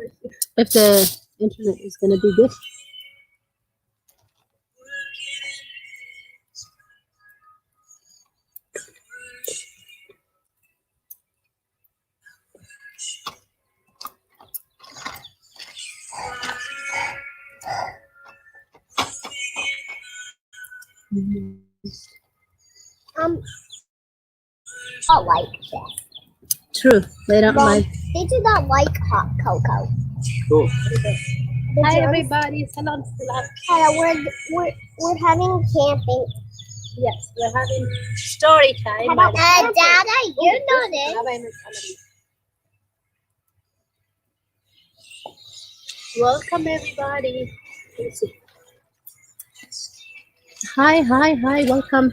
if the internet is going to be good. Um, I like this. True, they don't like. They do not like hot cocoa. Cool. They Hi do- everybody. ሰላም ሰላም። Hello, we're, we're, we're having camping. Yes, we're having story time. How about uh, Dada, you're not in. Welcome everybody. Hi, hi, hi, welcome.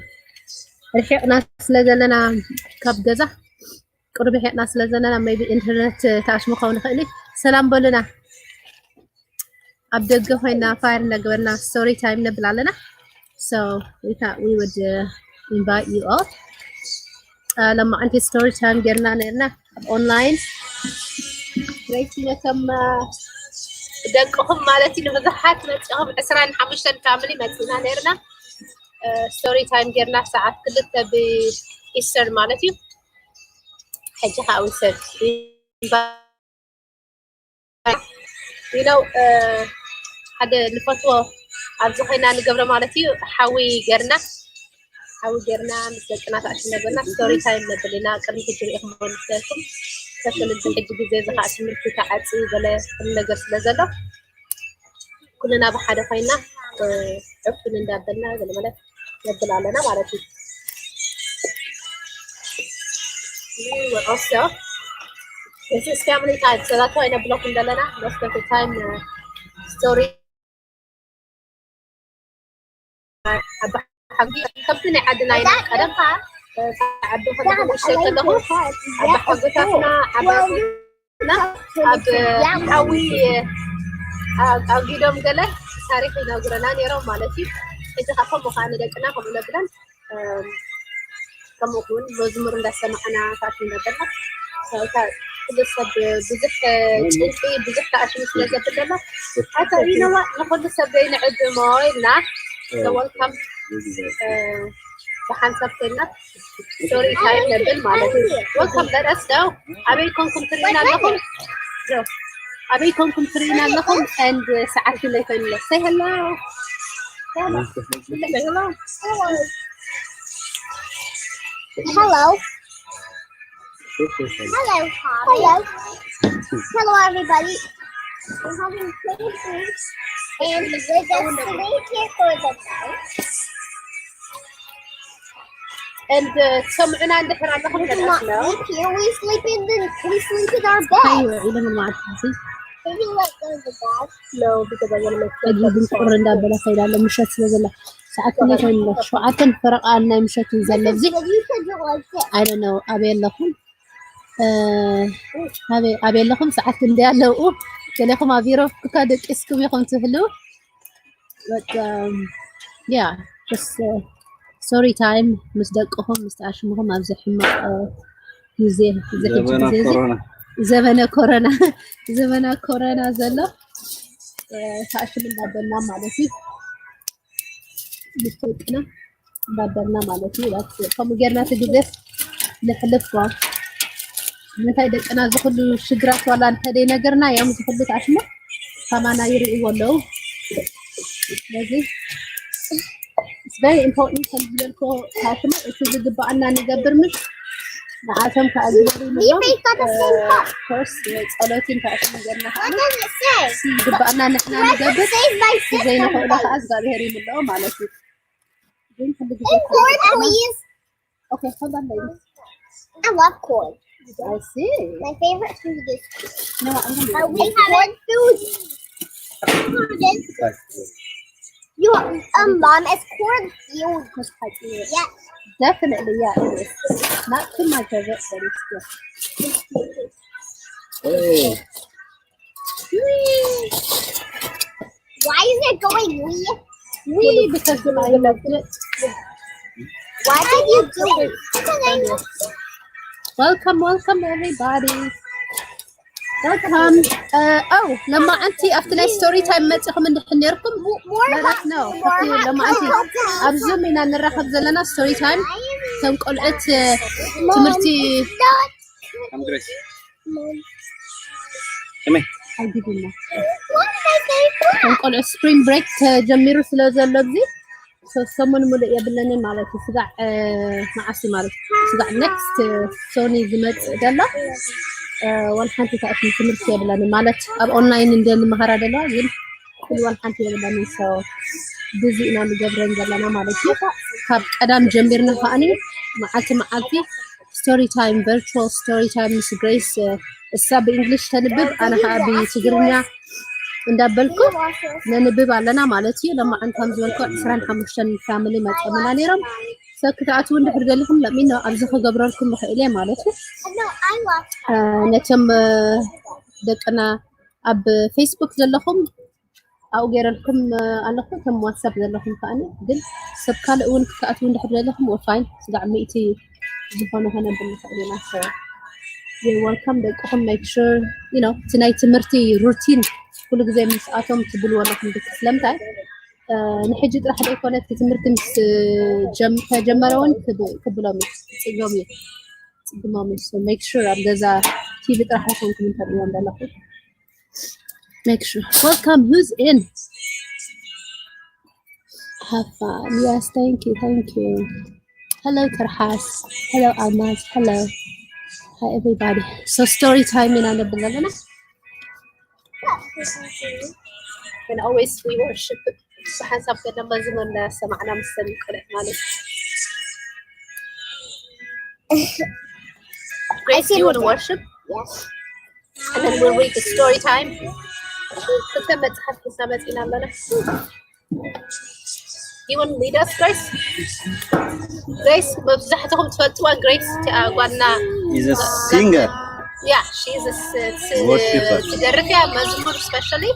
ርሒቕና ስለ ዘለና ካብ ገዛ ቅርብ ርሒቕና ስለ ዘለና maybe ኢንተርኔት ተኣሽሙ ክኸውን ይኽእል እዩ። ሰላም በሉና። ኣብ ደገ ኮይና ፋየር እናገበርና story time ነብል ኣለና። So we thought we would uh, invite you all. Uh, ለማዓንቲ story time ጌርና ነርና ኣብ ኦንላይን። ረይቲ ነቶም ደቅኹም ማለት እዩ ንብዙሓት መፂኹም ዕስራን ሓሙሽተን family መፂና ነርና። Story time ጌርና ሰዓት ክልተ ብኢስተርን ማለት እዩ። ሕጂ ከዓ ውሰድ you know ሓደ ንፈትዎ ኣብዚ ኮይና ንገብሮ ማለት እዩ። ሓዊ ጌርና ሓዊ ጌርና ምስ ደቅና ተኣሽም ነበርና story time ነብል ኢና። ቅድሚ ሕጂ ሪኢኹም መስለኩም ተስልዚ ሕጂ ግዜ እዚ ከዓ ትምህርቲ ተዓፂ ገለ ኩሉ ነገር ስለ ዘሎ ኩልና ብሓደ ኮይና ዕፍን እንዳበልና ገለ ማለት ነብል ኣለና ማለት እዩ። Also this is family time so that's why ነብለኩም ዘለና most of the time story ኣባሓጉ ከምቲ ናይ ዓድና ኢና ቀደም ዓዲ ከለኹ ንእሽተይ ከለኹ ኣባሓጎታትና ዓባትና ኣብ ሓዊ ኣጊዶም ገለ ታሪክ ይነግረና ነይሮም ማለት እዩ። ሕጂ ካብቶም ምዃኑ ደቅና ከምኡ ነብለን ከምኡ እውን መዝሙር እንዳሰማዕና ታሪክ ነበርና። ኩሉ ሰብ ብዙሕ ጭንቂ ብዙሕ ተኣሽሙ ስለ ዘብለና ኣታ ይነዋ ንኩሉ ሰብ ዘይንዕድሞ ኢልና welcome ብሓንሳብ ኮይና story time ነብል ማለት እዩ። Welcome let us know ኣበይ ኮንኩም ትርእዩና ኣለኹም? ኣበይ ኮንኩም ትርእዩና ኣለኹም? And ሰዓት ክንደይ ኮይኑ ኣሎ? Say hello. Say hello. Hello. Hello. Hello. Hello, everybody. We're having play food and we're just sleeping here for the night. And ትሰምዑና እንድሕር ኣለኹም let us know. Here we sleep in the we sleep in our beds. ኢለ ምን ማለት እዩ? Maybe like go to the bed. No, because I want to make ሕጂ ግን ቁር እንዳበላ ከይዳ ኣሎ ምሸት ስለ ዘላ ሰዓት ክንደይ ኮይኑ ኣሎ? ሸውዓተን ፈረቓ ናይ ምሸት እዩ ዘሎ እዚ። But you said you liked it. I don't know ኣበይ ኣለኹም? ኣበይ ኣለኹም? ሰዓት ክንደይ ኣለዉ? ገለኹም ኣብ ዩሮፕ እኳ ደቂስኩም ኢኹም ትህልው። But yeah, just story time ምስ ደቅኹም ምስ ተኣሽምኹም ኣብዚ ሕማቕ ግዜ እዚ ሕጂ ዘበነ ግዜ እዚ ኮሮና ዘበነ ኮሮና ዘበነ ኮሮና ዘሎ ተኣሽም እንዳበልና ማለት እዩ። ምስ ደቅና እንዳበልና ማለት እዩ። ከምኡ ጌርና እቲ ግዜ ንሕልፎ። ምንታይ ደቅና ዝኩሉ ሽግራት ዋላ እንተደይ ነገርና እዮም ዝኩሉ ተኣሽሞ ከማና ይርእይዎ ኣለዉ። ስለዚ it's very important ከም ዝበልኮ ታሽሞ እቲ ዝግባኣና ንገብር ምሽ ንዓቶም ከዓ ዝበሩ We think of the same thought. ኮርስ ጸሎትን ታሽሞ ጌርና ከዓ What does it say? ዝግባኣና ንሕና What ንገብር says my sister? ዘይንኽእሎ ከዓ እግዚኣብሔር ይምልኦ ማለት እዩ። ግን ኩሉ ግዜ Corn, please. Okay, hold on, baby. I love corn. I see. My favorite food is No, I'm gonna Are we corn food? You um, mom, it's corn food. Yeah. Definitely, yeah, it is. Not too much of it, but it's good. Hey, Why is it going wee? We because I love it. Why did you do it? Welcome, welcome, everybody. Welcome. Oh, ለማዓንቲ ኣብቲ ናይ ስቶሪ ታይም መፂኹም እንድሕር ነርኩም፣ let us know። ኣብቲ ለማዓንቲ ኣብ ዙም ኢና ንራኸብ ዘለና። ስቶሪ ታይም ከም ቆልዑት ትምህርቲ ከም ቆልዑት ስፕሪንግ ብሬክ ተጀሚሩ ስለ ዘሎ ኣብዚ ሰሙን ሙሉእ የብለንን ማለት እዩ። ስጋዕ መዓስ ማለት እዩ? ስጋዕ ኔክስት ሶኒ ዝመፅእ ዘሎ ዋላ ሓንቲ ትምህርቲ የብለንን ማለት ኣብ ኦንላይን እንደ ንመሃራ ዘለዋ ግን ኩሉ ዋላ ሓንቲ የብለንን። ሶ ብዙ ኢና ንገብረን ዘለና ማለት እዩ። ካብ ቀዳም ጀሚርና ከዓኒ መዓልቲ መዓልቲ ስቶሪ ታይም፣ ቨርቹዋል ስቶሪ ታይም ምስ ግሬስ፣ እሳ ብእንግሊሽ ተንብብ ኣነ ከዓ ብትግርኛ እንዳበልኩ ነንብብ ኣለና ማለት እዩ። ለማዓንቲ ከም ዝበልኩ ዕስራን ሓሙሽተን ፋሚሊ መፀምና ነይሮም። ሰብ ክትኣትዉ እንድሕር ደሊኹም ለሚኖ ኣብዚ ክገብረልኩም ይኽእል እየ ማለት እዩ። ነቶም ደቅና ኣብ ፌስቡክ ዘለኹም ኣብኡ ገይረልኩም ኣለኹ። ከም ዋትሳፕ ዘለኹም ከዓኒ ግን ሰብ ካልእ እውን ክትኣትዉ እንድሕር ደለኹም ወፋይን ስጋዕ ሚእቲ ዝኾነ ከነብል ንኽእል ኢና። So you're welcome። ደቅኹም make sure you know እቲ ናይ ትምህርቲ ሩቲን ኩሉ ግዜ ምስኣቶም ትብልዎ ኣለኹም። ድክ ስለምንታይ ንሕጂ ጥራሕ ዘይኮነ እቲ ትምህርቲ ምስ ተጀመረ እውን ክብሎም እዩ ክፅገሙ እዩ ክፅግሞም እዩ። So make sure ኣብ ገዛ ቲቪ ጥራሕ ኣይኮንኩም እንተርእዎም ዘለኹም። Make sure. Welcome. Who's in? Have fun. Yes, thank you, thank you. Hello, Tarhas. Hello, Almas. Hello. Hi, everybody. So story time in Anabulana. And always we worship. ብሓንሳብ ገለ መዝሙር እንዳሰማዕና ምስ ሰሚዕ ቆልዑ ማለት እዩ። Grace, you want to worship? Yes. And then we'll read the story time. ክልተ መጽሓፍ ሒዝና መጺና ኣለና። You want to lead us, Grace? Grace መብዛሕትኹም ትፈልጥዋ ግሬስ እቲኣ ጓልና is a singer. Yeah, she's a ትደርፍ እያ መዝሙር especially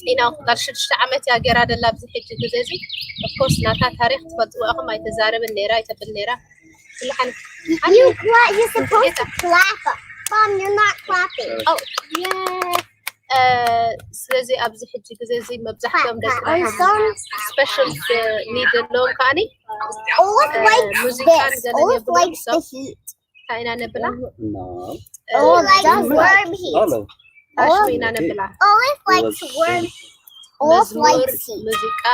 you know ዳር ሽዱሽተ ዓመት እያ ገይራ ደላ ኣብዚ ሕጂ ግዜ እዚ። Of course ናታ ታሪክ ትፈልጥዎ ኢኹም። ኣይተዛረብን ነይራ ኣይተብል ነይራ። You clap, you're supposed to clap. Mom, you're not clapping. ስለዚ ኣብዚ ሕጂ ግዜ እዚ መብዛሕትኦም ደቂ special need ዘለዎም ከዓኒ ሙዚቃን ገለን የብሎም። እንታይ ኢና ነብላ? Warm heat. ፋሽን ኢና ነብላ። Olive likes warm. Olive መዝሙር likes heat. ሙዚቃ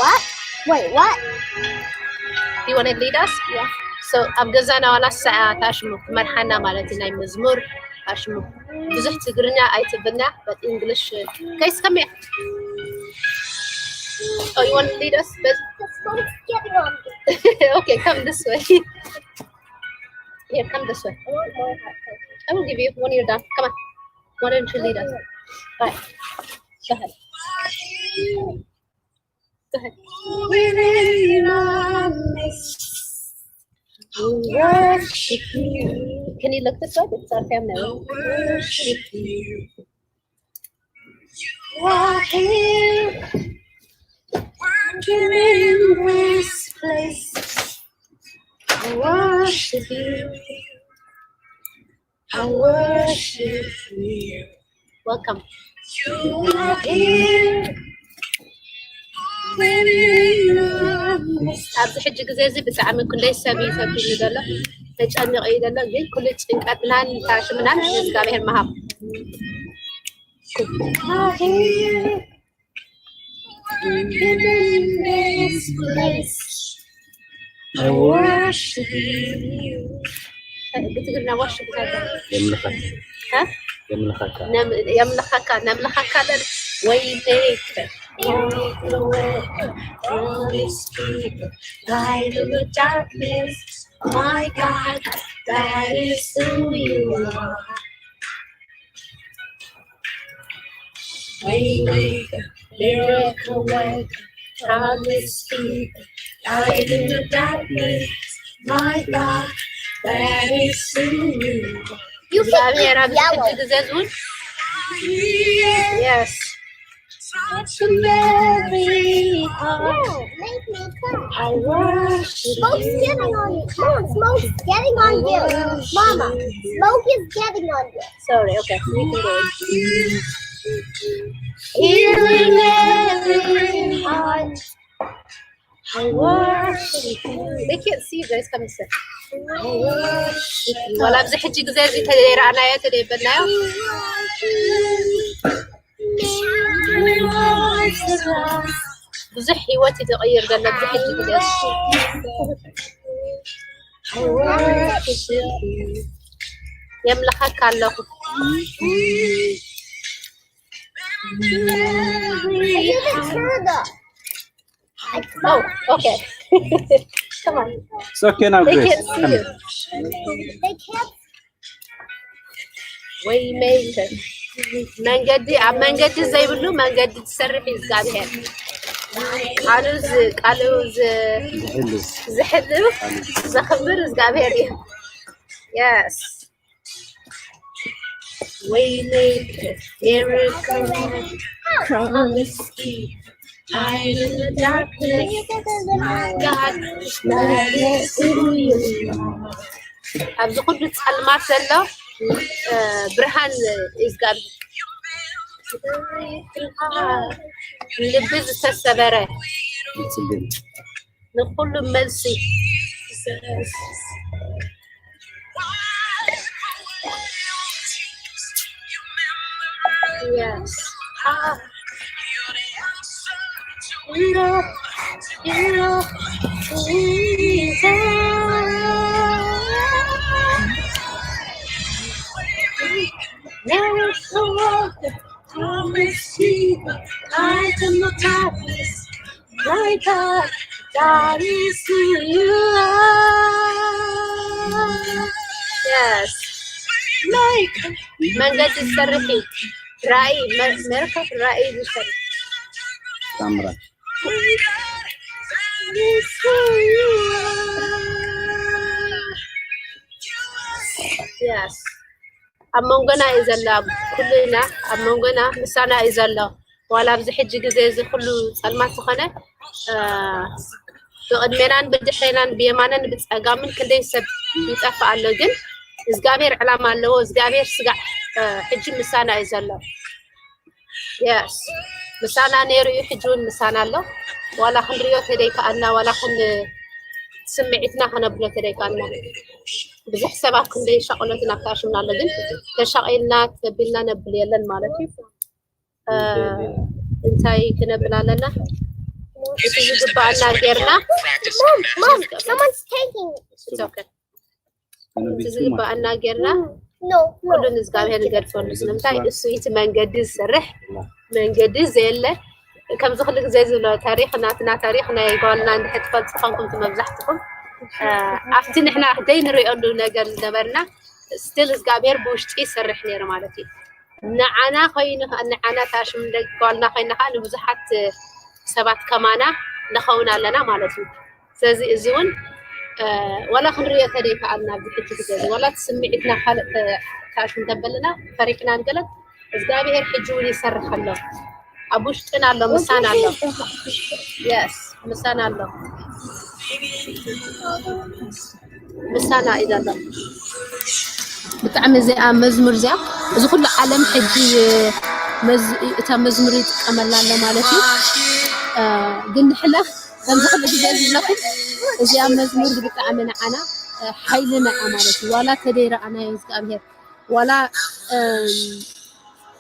What? Wait, what? You want to lead us? Yeah. So ኣብ ገዛና ዋላ ሳያ ታሽሙ ትመርሓና ማለት እዩ። ናይ መዝሙር ታሽሙ ብዙሕ ትግርኛ ኣይትብልና but English ከይስ come here. Oh, you want to lead us? But This one's getting on me. Okay, come this way. Here, come this way. I want more hot cocoa. I will give you when you're done. Come on. Why don't you lead us? All right. Go ahead. Go ahead. Can you look this way? It's our family. You are here, working in this place. I worship you. I worship you. Welcome. You are here, moving in our midst. ኣብዚ ሕጂ ግዜ እዚ ብጣዕሚ ክንደይ ሰብ እዩ ፈቲኑ ዘሎ ተጨኒቑ እዩ ዘሎ ግን ኩሉ ጭንቀትናን ታሽምናን ንእግዚኣብሔር ምሃብ። You are here, working in this place. I worship you. ብትግርኛ worship እንታይ ይባላል? የምልኸካ እ? የምልኸካ ነም- የምልኸካ ነምልኸካ ለን ወይኔ Make a way from this people, light in the darkness. My God, that is who you are. Waymaker, miracle worker, promise keeper, light in the darkness. My God, that is who you are. You እግዚኣብሔር can ኣብዚ eat yellow. ሕጂ ግዜ እውን Yeah. Yes. Smoke's getting on you. Come on, Smoke's getting on you. Mama, Smoke is getting on you. Sorry, okay. You can go. Healing every heart. I worship you. They can't see you guys. Come and sit. I worship you. Well, I'm the Jose. ብዙሕ ህይወት እዩ ተቐይር ዘሎ። ብዙሕ ህይወት የምልኸካ ኣለኹ። Oh, okay. Come on. It's okay now, Grace. Come here. They can't. Waymaker. መንገዲ ኣብ መንገዲ ዘይብሉ መንገዲ ትሰርሕ እዩ እግዚኣብሔር። ቃሉ ቃሉ ዝሕሉ ዘኽብር እግዚኣብሔር እዩ። Yes. Waymaker, miracle, promise keeper, light in the darkness, my God, that is who you are. ኣብዚ ኩሉ ጸልማት ዘሎ ብርሃን እግዚኣብሔር ልቢ ዝተሰበረ ንኩሉ መልሲ። Yes. Ah. Miracle worker, promise keeper, light in the darkness. My God, that is who you are. Yes. Like መንገዲ ዝሰርሕ እዩ። ራእይ መርከብ ራእይ ዝሰርሕ ታምራት። That is who you are. Yes. ኣብ መንጎና እዩ ዘሎ። ኩሉና ኣብ መንጎና ምሳና እዩ ዘሎ። ዋላ ኣብዚ ሕጂ ግዜ እዚ ኩሉ ጸልማት ዝኾነ ብቕድሜናን ብድሕሬናን ብየማንን ብጸጋምን ክንደይ ሰብ ይጠፍእ ኣሎ፣ ግን እግዚኣብሔር ዕላማ ኣለዎ። እግዚኣብሔር ስጋዕ ሕጂ ምሳና እዩ ዘሎ። Yes ምሳና ነይሩ እዩ፣ ሕጂ እውን ምሳና ኣሎ። ዋላ ክንሪኦ ተደይከኣልና፣ ዋላ ስምዒትና ከነብሎ ተደይከኣልና፣ ብዙሕ ሰብ ኣብ ክንደይ ሻቕሎትን ኣብታሽምና ኣሎ፣ ግን ተሻቒልና ተቢልና ነብል የለን ማለት እዩ። እንታይ ክነብል ኣለና? እቲ ዝግባኣና ጌርና። Mom, Mom, someone's taking it. It's okay። እቲ ዝግባኣና ጌርና ኩሉ ንእግዚኣብሔር ንገድፈሉ። ስለምንታይ? እሱ እቲ መንገዲ ዝሰርሕ መንገዲ ዘየለ። ከምዚ ኩሉ ግዜ ዝብሎ ታሪኽ ናትና ታሪኽ ናይ ጓልና እንድሕር ትፈልጡ ኾንኩም መብዛሕትኹም ኣብቲ ንሕና ደይ ንሪኦሉ ነገር ዝነበርና ስቲል እግዚኣብሔር ብውሽጢ ይሰርሕ ነይሩ ማለት እዩ። ንዓና ኮይኑ ንዓና ታሽም ደግ ጓልና ኮይና ከዓ ንብዙሓት ሰባት ከማና ንኸውን ኣለና ማለት እዩ። ስለዚ እዚ እውን ዋላ ክንሪኦ ተደይከኣልና ኣብዚ ሕጂ ግዜ እዚ ዋላ እቲ ስምዒትና ካልእ ታሽም ተበልና ፈሪሕና ንገለት እግዚኣብሔር ሕጂ እውን ይሰርሕ ኣሎ። ኣብ ውሽጥና ኣሎ፣ ምሳና ኣሎ። Yes ምሳና ኣሎ። ምሳና እዩ ዘሎ። ብጣዕሚ እዚኣ መዝሙር እዚኣ እዚ ኩሉ ዓለም ሕጂ እታ መዝሙር ይጥቀመላ ኣሎ ማለት እዩ። ግን ንሕና ከምዚ ኩሉ ግዜ ዝብለኩም እዚኣ መዝሙር ብጣዕሚ ንዓና ሓይልና እያ ማለት እዩ። ዋላ ተደይረኣናዮ እግዚኣብሔር ዋላ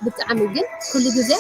ብጣዕሚ ግን ኩሉ ግዜ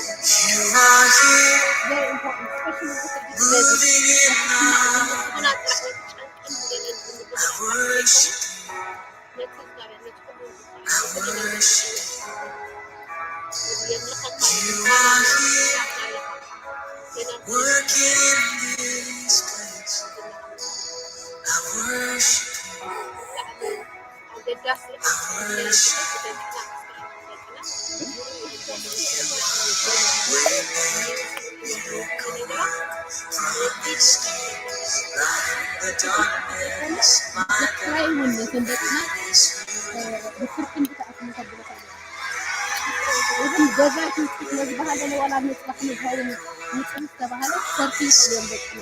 ገዛይት ንፅህ ነዝበሃለ ዋላ መፅባሕ ንዝኸውን ንፅህ ዝተባህለ ሰርፊ ይኽእል እዮም ደቅና።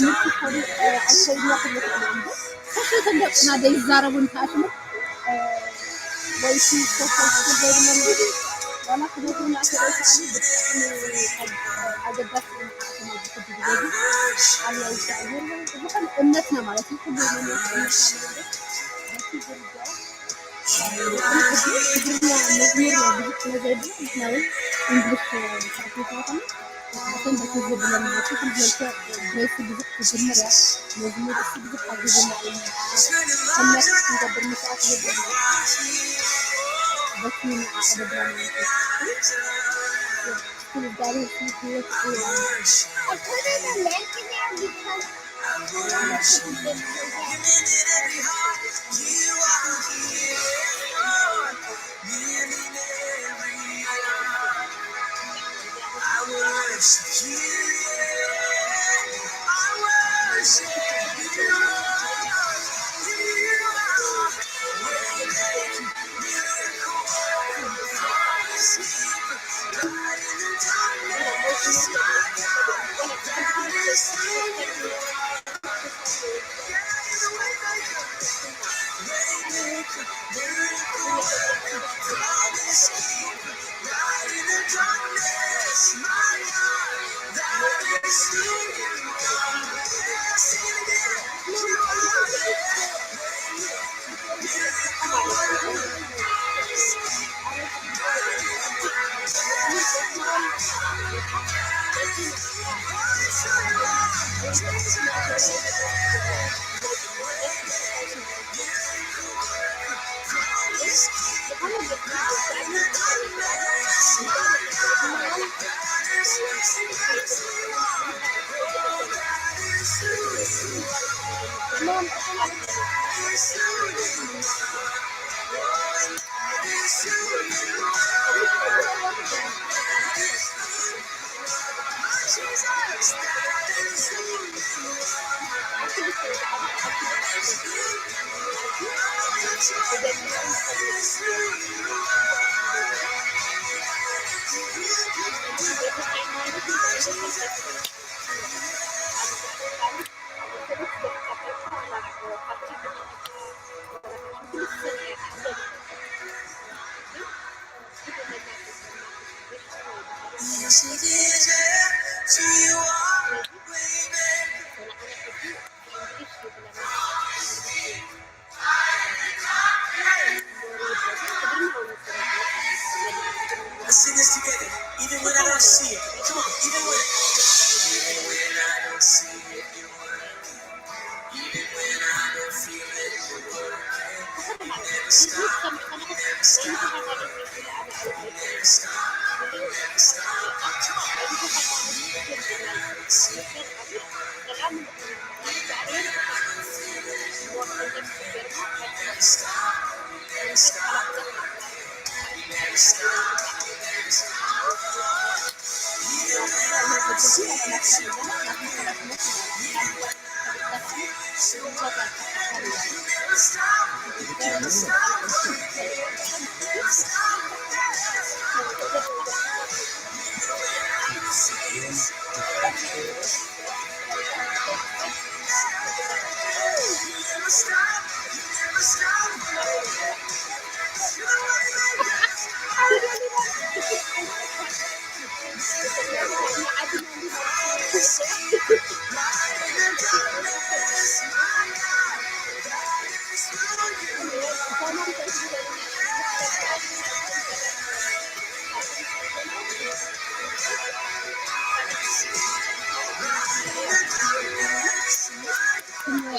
ንሱ ኮዲ ኣይከይድና ክብሉ ክብሉ እዮም። ከሸይተን ደቅና ዘይዛረቡ ንትኣሽሙ ወይ ሲ ኮኮ ዘይብሎም ዋላ ክነግሩና ከደይሰኣሉ ብጣዕሚ ኣገዳሲ እዩ። ንዓኹም ኣብዚ ሕጂ ግዜ እዚ ኣልዋ ይሻ ዝኾነ እምነትና ማለት እዩ። ኩሉ እምነት እምነት ኣለዎ። በቲ ዝርዳእ ትግርኛ መዝሙር ብዙሕ ስለ ዘይብሉ ንሕና እውን እንግሊሽ ሳዕስዒት ዝኾነ ንዓቶም በቲ ዝብሎም ናቸው። ኩሉ መልክዕ ግሬስ ብዙሕ ትዝምር እያ። መዝሙር እሱ ብዙሕ ሓጊዙና እዩ። ሰናይ ክንገብር መስዋዕት ዝብል በቲ ንዓ ኣደብና ማለት እዩ።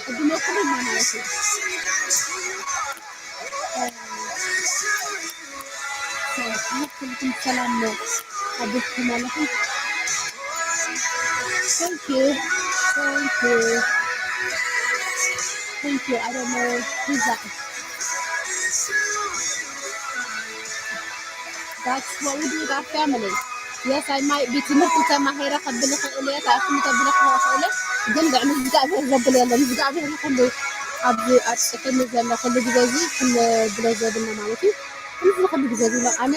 ዕድመ ኩሉ ማለት እዩ። ኩልኩም ሰላም ነው። ኣቦት ተማለኹም። Thank you. Thank you. Thank you. I don't know who's that. That's what we do with our family. Yes, I might be ትምህርቲ ተማሂረ ከብል ይኽእል እየ፣ ተኣክሙ ተብል ክኽእል እየ፣ ግን ልዕሊ እግዚኣብሔር ዘብል የለን። እግዚኣብሔር ንኹሉ ኣብዚ ኣብ ጽሑፍኒ ዘሎ ኩሉ ግዜ እዚ ክንብሎ ዘብልና ማለት እዩ። እዚ ኩሉ ግዜ እዚ ኣነ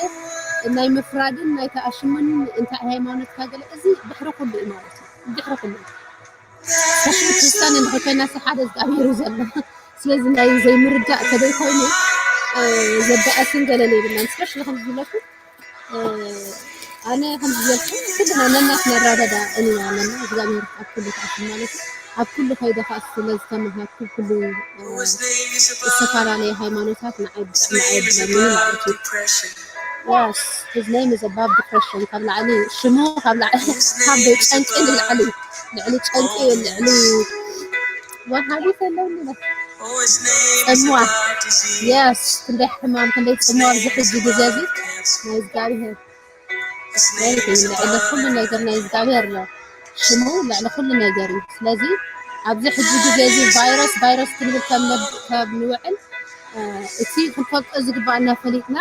ናይ ምፍራድን ናይ ተኣሽሙን እንታይ ሃይማኖትካ ገለ፣ እዚ ድሕሪ ኩሉ እዩ ማለት እዩ። ድሕሪ ኩሉ። ስፔሻሊ ክርስቲያን እንድሕር ኮይና፣ ሲ ሓደ እግዚኣብሔር እዩ ዘሎ። ስለዚ ናይ ዘይምርዳእ ተደይ ኮይኑ፣ እ፣ ዘበኣስን ገለን የብልናን። ስፔሻሊ ከም ዝብለኩ፣ እ፣ ኣነ ከም ዝበልኩ ኩልና ነናት ንረዳዳ ኢና ኣለና። እግዚኣብሔር ኣብ ኩሉ ተኣሽሙ ማለት እዩ። ኣብ ኩሉ ከይደ ከኣ ስለ ዝተመሃርኩ ኩሉ፣ እ፣ ዝተፈላለየ ሃይማኖታት ንዓይ ብጣዕሚ ኣየድልየንን ማለት እዩ። Yes, his name is above depression. ካብ ላዕሊ ሽሙ ካብ ላዕሊ ካብ ጨንቂ ንላዕሊ ልዕሊ ጨንቂ ልዕሊ ወሃቢ ዘለውኒ ጽምዋ። Yes, ክንደይ ሕማም ክንደይ ጽምዋ ኣብዚ ሕጂ ግዜ እዚ ናይ እግዚኣብሔር ናይ ልዕሊ ኩሉ ነገር ናይ እግዚኣብሔር ነው። ሽሙ ልዕሊ ኩሉ ነገር እዩ። ስለዚ ኣብዚ ሕጂ ግዜ እዚ ቫይረስ ቫይረስ ክንብል ከም ነብ- ከም ንውዕል እ፣ እቲ ክንፈልጦ ዝግባኣና ፈሊጥና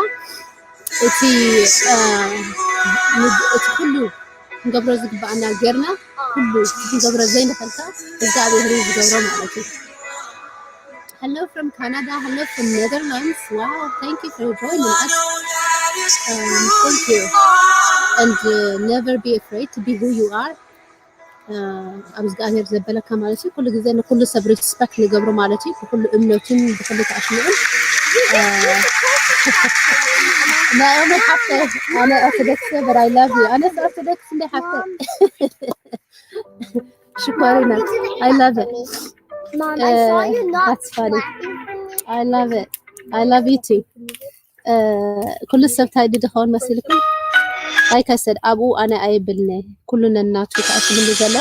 እቲ እ፣ ንግ- እቲ ኩሉ ክንገብሮ ዝግባኣና ጌርና ኩሉ ክንገብሮ ዘይንኽእል ከኣ እግዚኣብሔር እዩ ዝገብሮ ማለት እዩ። Hello from Canada, hello from Netherlands. Wow, thank you for joining us. Um, thank you. And uh, never be afraid to be who you are. ኣብ እግዚኣብሔር ዘበለካ ማለት እዩ። ኩሉ ግዜ ንኩሉ ሰብ ሪስፐክት ንገብሮ ማለት እዩ። ብኩሉ እምነቱን ብኩሉ ተኣሽሙዑን ናኦሚ ሓፍተ ኣነ ኦርቶዶክስ but I love you ኣነ ኦርቶዶክስ እንደ ሓፍተ ሽኮሪና I love it Mom, I saw you not that's funny I love it I love you too ኩሉ ሰብ ታይ ድኸውን መሲልኩም ኣይከሰድ ኣብኡ ኣነ ኣይብልነ ኩሉ ነናቱ ተኣሽምሉ ዘሎ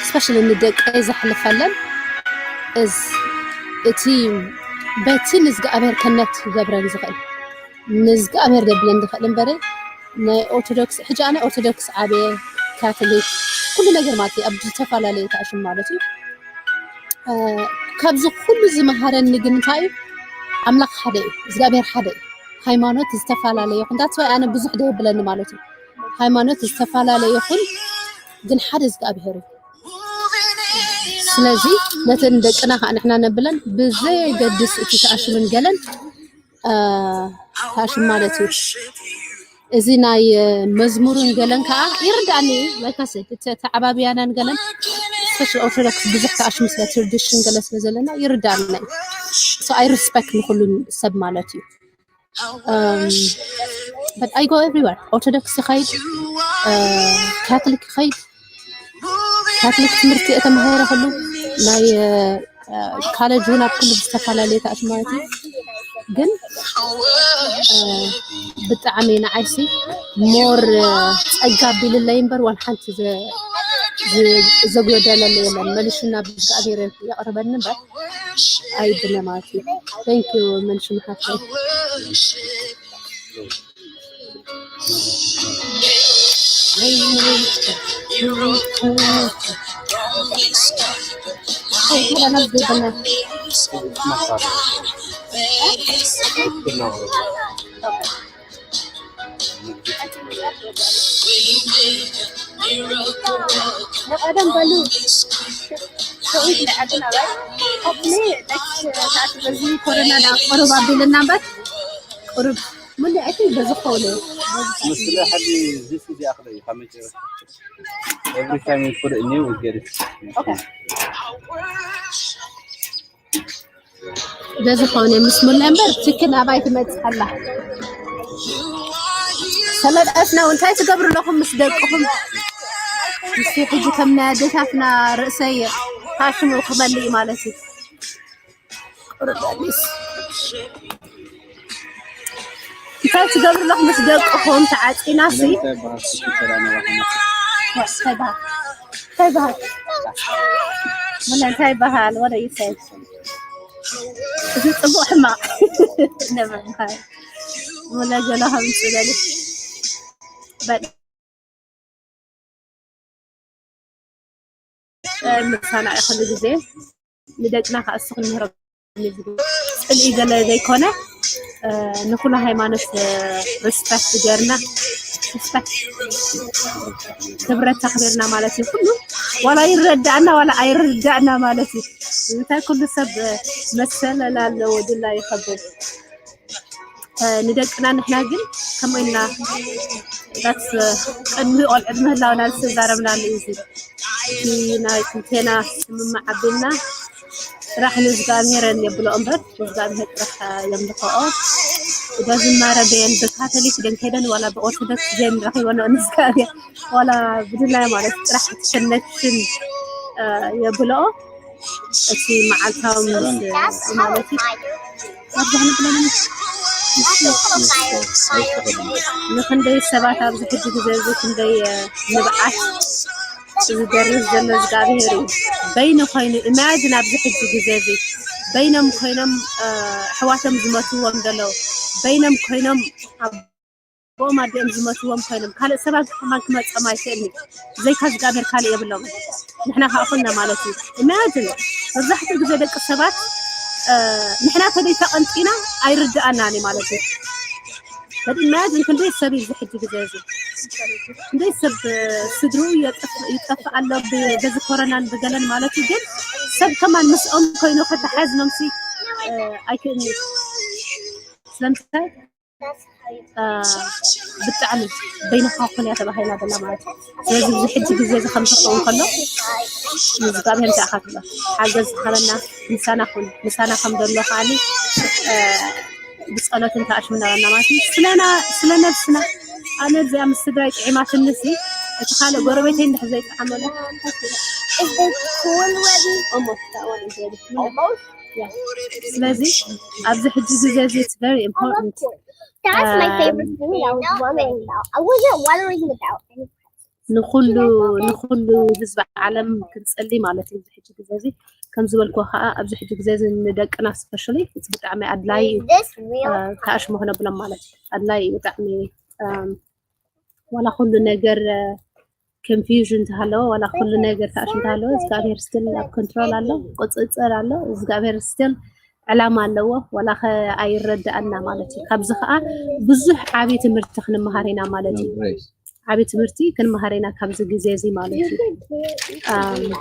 ስፔሻሊ ንደቀይ ዘሕልፈለን እዝ እቲ በቲ ንዝግኣብሔር ከነት ክገብረን ዝኽእል ንዝግኣብሔር ደብለን ዝኽእል እምበረ ናይ ኦርቶዶክስ ሕጂ ኣነ ኦርቶዶክስ ዓብየ ካቶሊክ ኩሉ ነገር ማለት እዩ ኣብ ዝተፈላለዩ ተኣሽም ማለት እዩ ካብዚ ኩሉ ዝመሃረኒ ግን እንታይ እዩ ኣምላኽ ሓደ እዩ እግዚኣብሔር ሓደ እዩ ሃይማኖት ዝተፈላለየ ይኹን that's why ኣነ ብዙሕ ደየብለኒ ማለት እዩ ሃይማኖት ዝተፈላለየ ይኹን ግን ሓደ እግዚኣብሔር እዩ ስለዚ ነተን ደቅና ከዓ ንሕና ነብለን ብዘየገድስ እቲ ተኣሽምን ገለን ተኣሽም ማለት እዩ እዚ ናይ መዝሙርን ገለን ከዓ ይርዳእኒ እዩ like I said እቲ ተዓባብያናን ገለን ስፔሻል ኦርቶዶክስ ብዙሕ ተኣሽም ስለ ትርድሽን ገለ ስለ ዘለና ይርዳእኒ so I respect ንኩሉ ሰብ ማለት እዩ um, but I go everywhere ኦርቶዶክስ ይኸይድ ካቶሊክ ይኸይድ ካቶሊክ ትምህርቲ እተምሃረ ከሉ ናይ ካለጅ እውን ኣብ ኩሉ ዝተፈላለየ ተኣት ማለት እዩ ግን ብጣዕሚ ንዓይሲ ሞር ጸጋ ቢልለይ እምበር ዋን ሓንቲ ዘጎደለለ የለን መልሽና ብእግዚኣብሔር የቕርበኒ እምበር ኣይብለ ማለት እዩ thank you መልሽ ምሓፍተይ ንቀደም በሉ ሰውት ንዓዲ ናባይ ሆፕሊ ኔክስት ሰዓት በዚ ኮሮና ዳ ቁሩብ ኣቢልና እምበር ቁሩብ ሙሉ እቲ በዚ ኾነ ምስለ ሓዲ ዚስ እዚኣ ክደ እዩ ካብ መጨረሻ every time you put it new you get it በዚ ኾነ ምስ ሙሉ እምበር ትክን ኣባይ ትመጽእ ኣላ ሰለድ ኣስና እንታይ ትገብሩ ኣለኹም ምስ ደቅኹም ምስ ሕጂ ከም ናይ ኣዴታትና ርእሰይ ታሽሙ ክመልእ ማለት እዩ ቁርጠሊስ እንታይ ትገብሩ ኣለኹም ምስ ደቅኹም ተዓፂና ሲ እንታይ በሃል እንታይ በሃል ምን እንታይ በሃል ወደ ይሰይ እዚ ጽቡቅ ሕማቅ ነበር ምኻይ ወላ ገላ ከም ጽለል በል ምሳና ይኹሉ ግዜ ንደቅና ከኣ እሱ ክንምህሮ ጽልኢ ገለ ዘይኮነ ንኩሉ ሃይማኖት ሪስፐክት ገርና ሪስፐክት ክብረት ተኽብርና ማለት እዩ ኩሉ ዋላ ይረዳእና ዋላ ኣይረዳእና ማለት እዩ እንታይ ኩሉ ሰብ መሰለል ኣለዎ ድላ ይኸብል ንደቅና ንሕና ግን ከምኡ ኢልና ዳት ቅድሚ ቆልዑ ምህላውና ዝተዛረብናሉ እዩ። እዚ እቲ ናይ ክልቴና ስምምዕ ኣቢልና ስራሕ ንእግዚኣብሔር የብሎ እምበር ንእግዚኣብሔር ጥራሕ የምልኽኦ። በዝማረ በየን ብካቶሊክ ደን ከይደን ዋላ ብኦርቶዶክስ ደን ረኺበንኦ ንእግዚኣብሔር ዋላ ብድላይ ማለት ጥራሕ ትሸነትን የብሎ። እቲ መዓልታዊ ምስ ማለት እዩ። ንክንደይ ሰባት ኣብዚ ሕጂ ግዜ እዚ ክንደይ ንብዓት ዝደርስ ዘሎ እግዚኣብሔር እዩ። በይኑ ኮይኑ ኢማጅን ኣብዚ ሕጂ ግዜ እዚ በይኖም ኮይኖም ኣሕዋቶም ዝመትዎም ዘለዉ በይኖም ኮይኖም ኣቦኦም ኣዲኦም ዝመትዎም ኮይኖም ካልእ ሰባት ከማን ክመፀም ኣይክእልኒ። ዘይካ እግዚኣብሔር ካልእ የብሎም። ንሕና ከዓ ኮና ማለት እዩ። ኢማጅን መብዛሕትኡ ግዜ ደቂ ሰባት ንሕና ተደይ ተቐንጢና ኣይርድኣናን እዩ ማለት እዩ። ኢማጅን ክንደይ ሰብ እዩ እዚ ሕጂ ግዜ እዚ ክንደይ ሰብ ስድርኡ ይጠፍእ ኣሎ በዚ ኮረናን ብገለን ማለት እዩ። ግን ሰብ ከማን ምስኦም ኮይኑ ከተሓዝኖምሲ ኣይክእልኒ። ስለምንታይ ብጣዕሚ በይንኻ ኩን እያ ተባሂላ ዘላ ማለት እዩ። ስለዚ እዚ ሕጂ ግዜ እዚ ከም ዝኸውን ከሎ ንዝጋብሔር እንታይ ኢኻ ትብሎ ሓገዝ ዝሃበና ምሳና ኩን ምሳና ከም ዘሎ ከዓኒ ብፀሎት እንተኣሽሙ ነበርና ማለት እዩ። ስለና ስለ ነብስና ኣነ እዚኣ ምስ ስድራይ ጥዒማትንሲ እቲ ካልእ ጎረቤተይ እንድሕር ዘይጠዓመሉ Is the cool one? እሞ ታወል Almost. ስለዚ ኣብዚ ሕጂ ግዜ እዚ it's very important That's my favorite thing that I was wondering about. I wasn't wondering about anything. ንኩሉ ንኩሉ ህዝቢ ዓለም ክንጸሊ ማለት እዩ። እዚ ሕጂ ግዜ እዚ ከም ዝበልኩ ከዓ ኣብዚ ሕጂ ግዜ እዚ ንደቅና ስፔሻሊ ብጣዕሚ ኣድላይ Is this real? ተኣሽሞ ክነብሎም ማለት እዩ። ኣድላይ እዩ ብጣዕሚ ዋላ ኩሉ ነገር ኮንፊውዥን እንተሃለወ ዋላ ኩሉ ነገር ተኣሽ እንተሃለወ እግዚኣብሔር ስትል ኣብ ኮንትሮል ኣሎ፣ ቁፅፅር ኣሎ። እግዚኣብሔር ስትል ዕላማ ኣለዎ፣ ዋላ ከ ኣይረዳኣና ማለት እዩ። ካብዚ ከዓ ብዙሕ ዓብዪ ትምህርቲ ክንመሃር ኢና ማለት እዩ። ዓብዪ ትምህርቲ ክንመሃር ኢና ካብዚ ግዜ እዚ ማለት እዩ።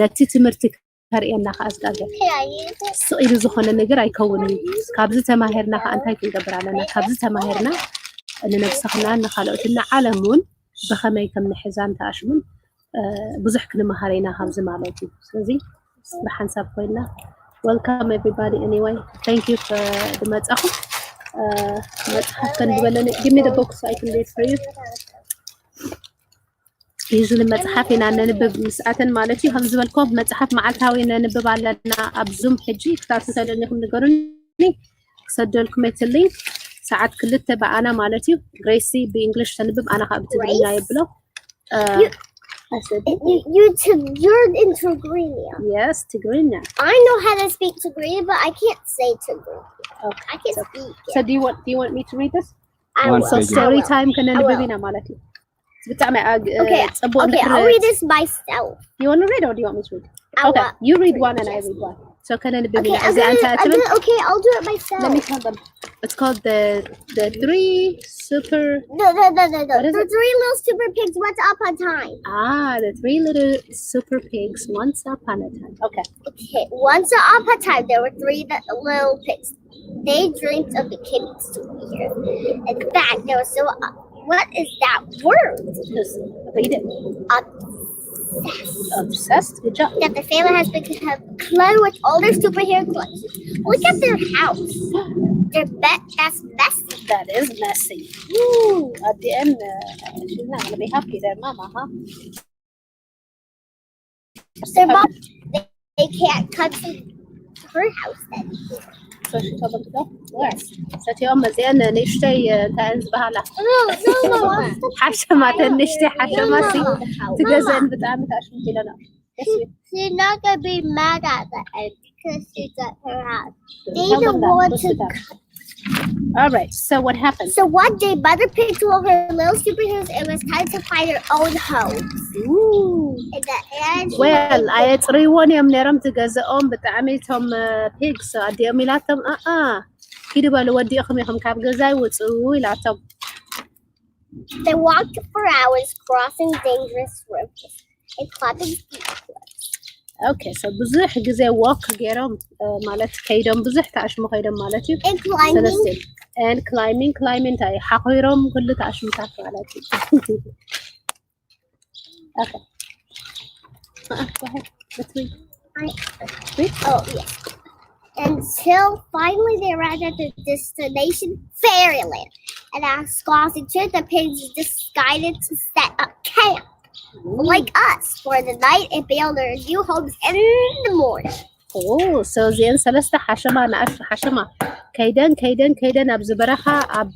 ነቲ ትምህርቲ ከርእየና ከዓ እግዚኣብሔር ስቕ ኢሉ ዝኾነ ነገር ኣይከውንን እዩ። ካብዚ ተማሂርና ከዓ እንታይ ክንገብር ኣለና? ካብዚ ተማሂርና ንነብስኽና ንካልኦትን ንዓለም እውን ብኸመይ ከም ንሕዛን ተኣሽሙን ብዙሕ ክንመሃር ኢና ካብዚ ማለት እዩ። ስለዚ ብሓንሳብ ኮይና welcome everybody anyway thank you ዝመፃኹም መፅሓፍ ከንብበለኒ give me the book so I can read for you ዩዝሊ መፅሓፍ ኢና ነንብብ ምስኣተን ማለት እዩ። ከም ዝበልኩም መፅሓፍ መዓልታዊ ነንብብ ኣለና ኣብ ዙም ሕጂ ክታቱ ተደሊኹም ንገሩኒ ክሰደልኩም እቲ ሊንክ ሰዓት ክልተ ብኣና ማለት እዩ። ግሬሲ ብእንግሊሽ ተንብብ ኣና ካብ ብትግርኛ የብሎ You, you to, you're in Tigrinya. Yes, Tigrinya. I know how to speak Tigrinya, but I can't say Tigrinya. Okay. I can speak So it. Do you want do you want me to read this? I One will. So page. story I time ከነንብብ will. ኢና ማለት እዩ። ብጣዕሚ ኣ- Okay, ጽቡቅ Okay, I'll እንድሕር read this myself. You want to read or do you want me to read? I Okay, will. you read one and I read one. So ከነንብብ Okay, ኢና I'm እዚኣ gonna, እንታይ I'm ትብል? gonna, okay, I'll do it myself. Let me tell them. It's called the the three super No, no, no, no, no. What is The it? three little super pigs once upon a time. Ah, the three little super pigs once upon a time. Okay. Okay, once upon a time there were three li- little pigs. They dreamed of becoming superheroes. In fact, they were so. What is that word? Just read it. Obsessed. Obsessed. Good job. That the family has become close with all their superhero collections. Look at their house. Their bed. That's messy. That is messy. Ooh, at the end, uh, she's not gonna be happy there, mama, huh? Their mom. They, they can't come to her house then. So she told them to go. Where? ሰትኦም እዚአን ንእሽተይ እንታይ ዝበሃላ No, no, no. ሓሸማተን ንእሽተይ ሓሸማ ሲ ትገዘን ብጣዕሚ ታሽምት ኢለና She's not gonna be mad at the end because she's at her house. They Tell don't them that. want Push to. It up. All right. So what happened? So one day, Mother picked two of her little superheroes and was trying to find her own home. Ooh. And the end. Well, ኣየፅርይዎን እዮም ነይሮም ትገዝኦም ብጣዕሚ እቶም ፒግስ ኣዲኦም ኢላቶም ኣኣ ኪዱ በሉ ወዲእኹም ኢኹም ካብ ገዛይ ውፅኡ ኢላቶም They walked for hours, crossing dangerous rivers and climbing steep cliffs. Okay, so ብዙሕ ግዜ walk ገይሮም ማለት ከይዶም ብዙሕ ተኣሽሙ ከይዶም ማለት እዩ። And climbing, ሰለስተ and climbing, climbing እንታይ ሓኾይሮም ክልተ ኣሽሙታት ማለት እዩ። Okay. Uh-uh, go ahead. Let's read. I, oh, yes. Until finally they arrived at their destination, fairyland. And as Squawsy took the pigs decided to set up camp like us for the night and build their new homes in the morning. Oh, so እዚአን ሰለስተ ሓሸማ ንኣሽቱ ሓሸማ ከይደን ከይደን ከይደን ኣብዚ በረኻ ኣብ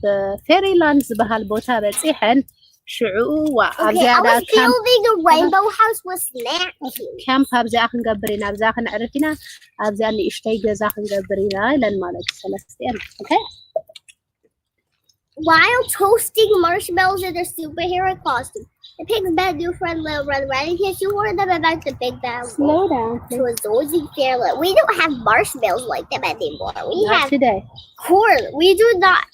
ፌሪላንድ ዝበሃል ቦታ በፂሐን ሽዑ ዋ Okay, ኣብዚኣ I ደኣ was building a rainbow house with snacks. ካምፕ ኣብዚኣ ክንገብር ኢና፣ ኣብዚኣ ክንዕርፍ ኢና፣ ኣብዚኣ ንእሽተይ ገዛ ክንገብር ኢና ኢለን ማለት እዩ ሰለስቲአን። Okay? While toasting marshmallows in their superhero costume, the pig's bad new friend Little Red Riding Hood, she warned them about the big bad wolf. Slow down. She was always fearless. We don't have marshmallows like them anymore. We Not have today. corn. We do not.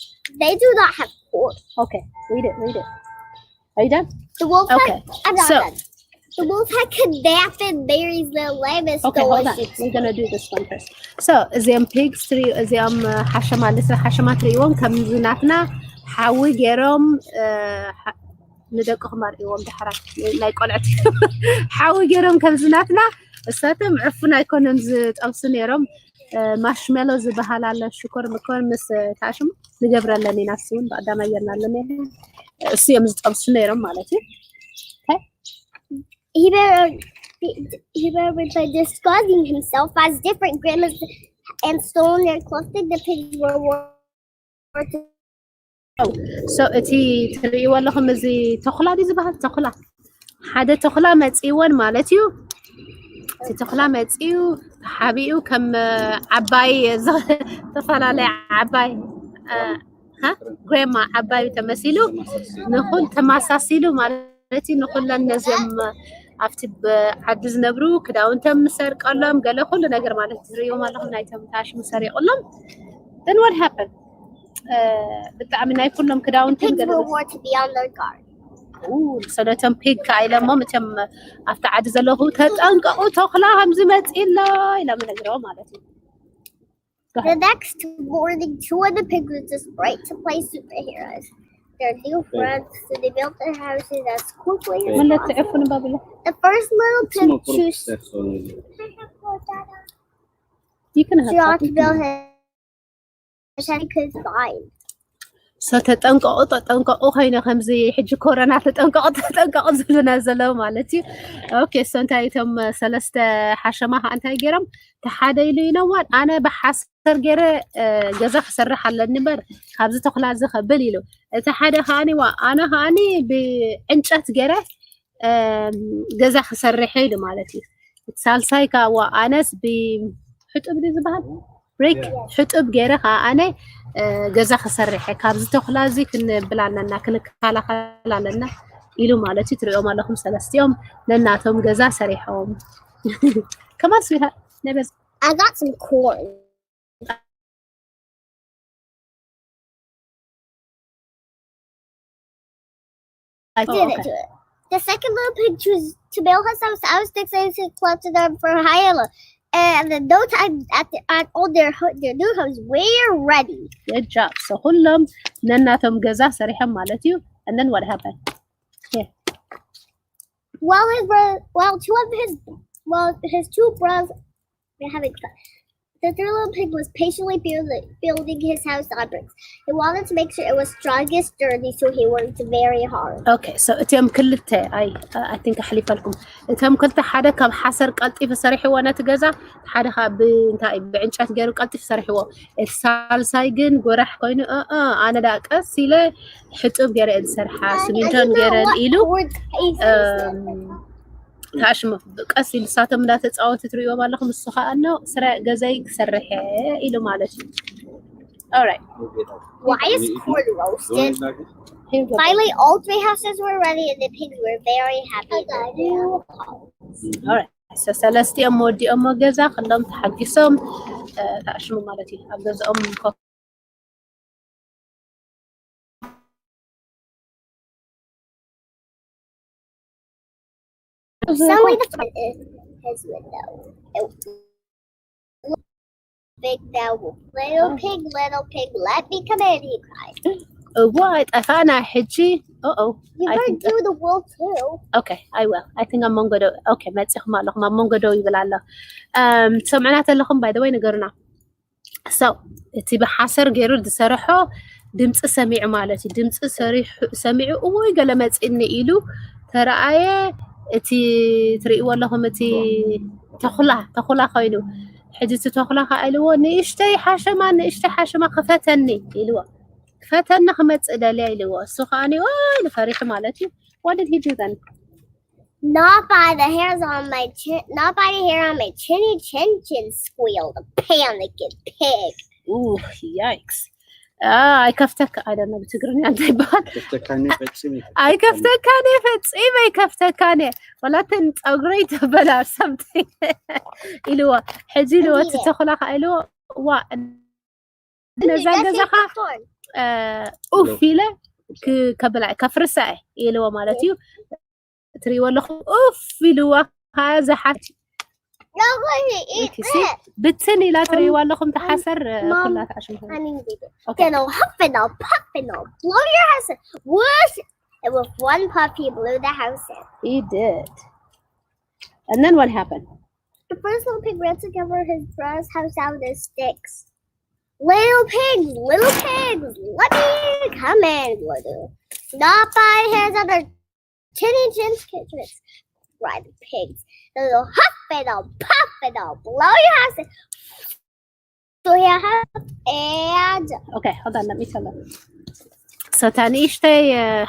They do not have corn. Okay, read it, read it. Are you done? The wolf. Okay, Had, I'm not so- done. The wolf had kidnapped Mary's little lamb and Okay, stolen hold on. it. We're gonna do this one first. So እዚኦም ፒግስ ትሪ እዚኦም እ፣ ሓሸማ ልስራ ሓሸማ ትሪእዎም ከምዚ ናትና ሓዊ ገይሮም እ፣ ሓ- ንደቅኹም ኣርእዎም ድሓራ ናይ ቆልዕት ሓዊ ገይሮም ከምዚ ናትና እሳቶም ዕፉን ኣይኮነን ዝጠብሱ ነይሮም። እ፣ ማሽሜሎ ዝበሃል ኣሎ ሽኮር ምኮር ምስ እ፣ ታሽሙ ንገብረለን ኢና። እሱ እውን ብቀዳማይ ጌርና ኣለና እሱ እዮም ዝጠብሱ ነይሮም ማለት እዩ። He better. He, he better be by disguising himself as different grandmas and stolen their clothing. The pigs were worth So እቲ ትርእይዎ ኣለኹም እዚ ተኹላ ድዩ ዝበሃል? ተኹላ ሓደ ተኹላ መፂእወን ማለት እዩ። እቲ ተኹላ መፂኡ ተሓቢኡ ከም እ፣ ዓባይ ዝ- ዝተፈላለየ ዓባይ እ፣ ሃ? ግሬማ ዓባይ ተመሲሉ ንኹል ተመሳሲሉ ማለት እዩ። ንኹለን ነዚኦም ኣብቲ ብ- ዓዲ ዝነብሩ ክዳውንቶም ምሰርቀሎም ገለ ኩሉ ነገር ማለት ትርእይዎም ኣለኹም ናይቶም ታሽሙ ሰሪቑሎም። Then what happened? እ፣ ብጣዕሚ ናይ ኩሎም ክዳውንትን Pigs ገለ were warned to be on their guard. ሰለቶም ፒግ ከኣ ኢለሞም እቶም ኣብቲ ዓዲ ዘለኹ ተጠንቀቑ ተኹላ ከምዚ መፂእ ኣሎ ኢሎም ነግረዎ ማለት እዩ። The next morning, two of the pigs were just ready to play superheroes. Their new friends, so they built their houses as quickly as መለ possible. ትዕፉ ንባብሎ The first little pig chose ይክን to not to build his his head could find. So ተጠንቀቑ ተጠንቀቑ ኮይነ ከምዚ ሕጂ ኮረና ተጠንቀቑ ተጠንቀቑ ዝብሉና ዘለዉ ማለት እዩ። Okay, so እንታይ እቶም ሰለስተ ሓሸማ ከዓ እንታይ ገይሮም ተሓደ ኢሉ ይነዋን ኣነ ብሓሰር ገይረ እ፣ ገዛ ክሰርሕ ኣለኒ እምበር ካብዚ ተኹላ እዚ ከብል ኢሉ እቲ ሓደ ከዓኒ ዋ ኣነ ከዓኒ ብዕንጨት ገይረ እ፣ ገዛ ክሰርሕ ኢሉ ማለት እዩ። እቲ ሳልሳይ ከዓ ዋ ኣነስ ብሕጡብ ድዩ ዝበሃል ብሬክ ሕጡብ ገይረ ከዓ ኣነ እ፣ ገዛ ክሰርሕ እየ። ካብዚ ተኹላ እዚ ክንብል ኣለና ክንከላኸል ኣለና ኢሉ ማለት እዩ። ትሪኦም ኣለኹም ሰለስቲኦም ነናቶም ገዛ ሰሪሖም ከማን ስዊሃ ነበዝ I got some corn. I did it to it. The second little pig chose to build his house. I was fixing to clutch it up for Hyla. And in no time, at, the, at all their ho- their new homes were ready. Good job. So ኩሎም ነናቶም ገዛ ሰሪሖም ማለት እዩ። And then what happened? While his brother, while two of his, while his two brothers were having fun, the third little pig was patiently building, building his house on bricks. He wanted to make sure it was strong and sturdy, so he worked very hard. Okay, so እቲኦም ክልተ ኣይ I think ኣሕሊፈልኩም እቶም ክልተ ሓደ ካብ ሓሰር ቀልጢፉ ሰሪሕዎ ነቲ ገዛ ሓደ ካብ እንታይ ብዕንጨት ገይሩ ቀልጢፉ ሰሪሕዎ። እቲ ሳልሳይ ግን ጎራሕ ኮይኑ እ እ፣ ኣነ ዳ ቀስ ኢለ ሕጡብ ገይረ እየ ዝሰርሓ ስሚንቶን ገይረን ኢሉ እም፣ ታሽሙ ቀስ ኢሉ እሳቶም እንዳተፃወቱ ትሪእዎም ኣለኹም። እሱ ከዓ ነው ስረ ገዛይ ክሰርሐ ኢሉ ማለት እዩ። Alright. Why is corn roasted? Here we go. Finally, all three houses were ready, and the pigs were very happy. Alright. So ሰለስቲኦም ወዲኦሞ ገዛ ኩሎም ተሓጊሶም እ፣ ተኣሽሙ ማለት እዩ ኣብ ገዛኦም ኮፍ Some way the front is his window. It big now. Little pig, little pig, let me come in, he cried. እዋ ጠፋና ሕጂ። ኦኦ You I better think do the wool too. Okay, I will. I think ኣብ መንጎ ደው okay መፂኹም ኣለኹም ኣብ መንጎ ደው ይብል ኣሎ። እም፣ ትሰምዑና ተለኹም by the way ንገሩና። So እቲ ብሓሰር ገይሩ ዝሰርሖ ድምፂ ሰሚዑ ማለት እዩ። ድምፂ ሰሪሑ ሰሚዑ እውይ ገለ መፂኒ ኢሉ ተረኣየ። እቲ ትርእይዎ ኣለኹም እቲ ተኹላ ተኹላ ኮይኑ ሕጂ እቲ ተኹላ ከዓ ኢልዎ ንእሽተይ ሓሸማ ንእሽተይ ሓሸማ ክፈተኒ ኢልዎ። ክፈተኒ ክመፅእ ደልያ ኢልዎ። እሱ ከዓ ወይ ኢሉ ፈሪሑ ማለት እዩ። What did he do then? Not by the hairs on my chin, not by the hair on my chinny chin chin, squealed the panicked pig. Ooh, yikes. Ah, ኣይከፍተካ I don't know ብትግርኛ እንታይ ይበሃል? ከፍተካኒ ፈጺሙ ኣይከፍተካን እየ ፈጺመ ኣይከፍተካን እየ ዋላ እተን ፀጉረይ ተበላሽ something ኢልዎ። ሕጂ ኢልዎ እቲ ተኹላ ከዓ ኢልዎ ዋ ነዛ ገዛኻ ኡፍ ኢለ ከብላ ከፍርሳ እየ ኢልዎ ማለት እዩ። ትሪእዎ ኣለኹም ኡፍ ኢልዋ። ከዛ ሓፍ ብትን ኢላ ትሪእዎ ኣለኹም ተሓሰር ኩላ ተዓሽምኹም። Then I'll huff and I'll puff and I'll blow your house in. Whoosh! And with one puff, he blew the house in. He did. And then what happened? The first little pig ran to cover his brother's house out with sticks. Little pigs, little pigs, let me come in, little. Not by his other chinny chin kitchens. Cried the pigs. Then they'll huff and they'll puff and they'll blow your house in. So yeah, and Okay, hold on, let me tell them. So እታ ንእሽተይ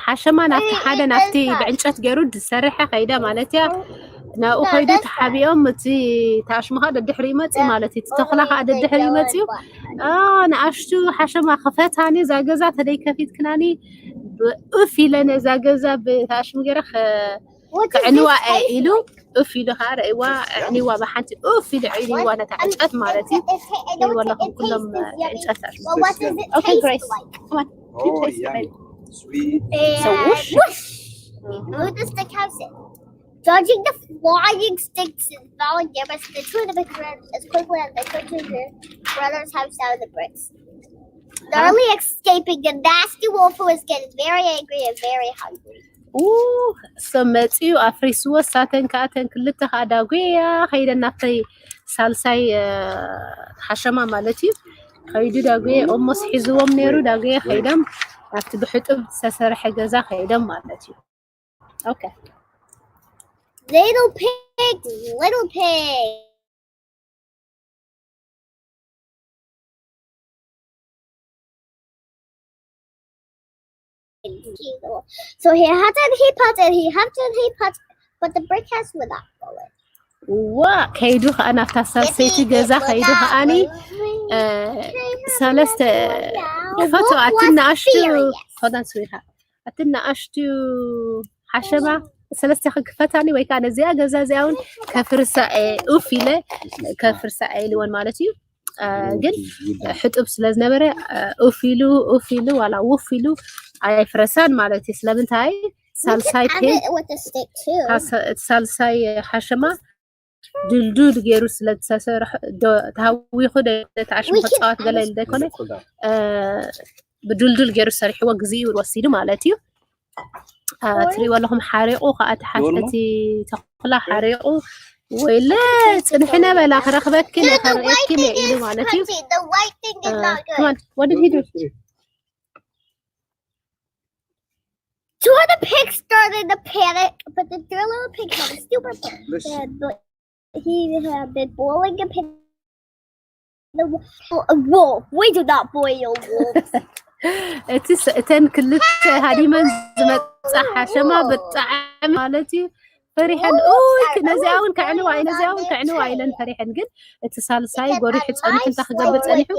ሓሸማ ናብቲ ሓደ ናብቲ ብዕንጨት ገይሩ ዝሰርሐ ከይደ ማለት እያ። ናብኡ ከይዱ ተሓቢኦም እቲ ታሽሙ ከዓ ደድሕሪ ይመፅእ ማለት እዩ። ተኽላ ከዓ ደድሕሪ ይመፅኡ። ንኣሽቱ ሓሸማ ክፈታኒ እዛ ገዛ ተደይ ከፊትክናኒ ኡፍ ኢለ ነዛ ገዛ ብታሽሙ ገይረ ከዕንዋ እየ ኢሉ ኡፍ ኢሉ ከዓ ረእዋ ዕንዋ ብሓንቲ ኡፍ ኢሉ ዕንዋ ነታ ዕንጨት ማለት እዩ። ወለኹም ኩሎም ዕንጨት ታሽሙ። Okay, Grace. Come on. You taste it, baby. Sweet. So whoosh. Who does the cow sit? Dodging the flying sticks and falling damage the two of the big red as quickly as they could to their brother's house out of the bricks. Narrowly escaping the nasty wolf who was getting very angry and very hungry. ኡ ሰብ መፂኡ ኣፍሪስዎ። እሳተን ከኣተን ክልተ ከዓ ዳጉያ ከይደን ናብተይ ሳልሳይ ሓሸማ ማለት እዩ። ከይዱ ዳጉየ ኦሞስ ሒዝዎም ነይሩ። ዳጉየ ከይዶም ኣብቲ ብሕጡብ ዝተሰርሐ ገዛ ከይዶም ማለት እዩ። Okay. Little pig, little pig. So he had and he put and he huffed and he put, but the brick house would not fall in. ዋ ከይዱ ከዓ ናብታ ሳልሰይቲ ገዛ ከይዱ ከዓኒ ሰለስተ ክፈቶ ኣትን ንኣሽቱ ሆዳን ስዊኻ ኣትን ንኣሽቱ ሓሸማ ሰለስተ ክፈታኒ ወይ ከዓ ነዚኣ ገዛ እዚኣ እውን ከፍርሳ እየ ኡፍ ኢለ ከፍርሳ እየ ኢልወን ማለት እዩ። ግን ሕጡብ ስለ ዝነበረ ኡፍ ኢሉ ኡፍ ኢሉ ዋላ ውፍ ኢሉ ኣይፍረሳን ማለት እዩ። ስለምንታይ ሳልሳይ ፔ ሳልሳይ ሓሸማ ድልዱል ገይሩ ስለ ዝተሰርሐ ተሃዊኹ ተዓሽሙ ክፃወት ገለ ኢሉ ዘይኮነ ብድልዱል ገይሩ ሰሪሕዎ ግዜኡ ወሲዱ ማለት እዩ። ትሪእዎ ኣለኹም ሓሪቑ ከዓ እቲ ተኽላ ሓሪቑ ወይለ ፅንሕነ በላ ክረኽበኪ ከርእየኪ ኢሉ ማለት እዩ። What did he do? Two of the pigs started to panic, but the three little pigs had a stupid plan. He had been boiling a pig. The wolf. We do not boil wolves. እቲ እተን ክልተ ሃዲመን ዝመፃ ሓሸማ ብጣዕሚ ማለት እዩ ፈሪሐን። ኡይ ነዚኣ እውን ከዕንዋ እዩ ነዚኣ እውን ከዕንዋ ኢለን ፈሪሐን። ግን እቲ ሳልሳይ ጎሪሑ ፀኒሑ እንታይ ክገብር ፀኒሑ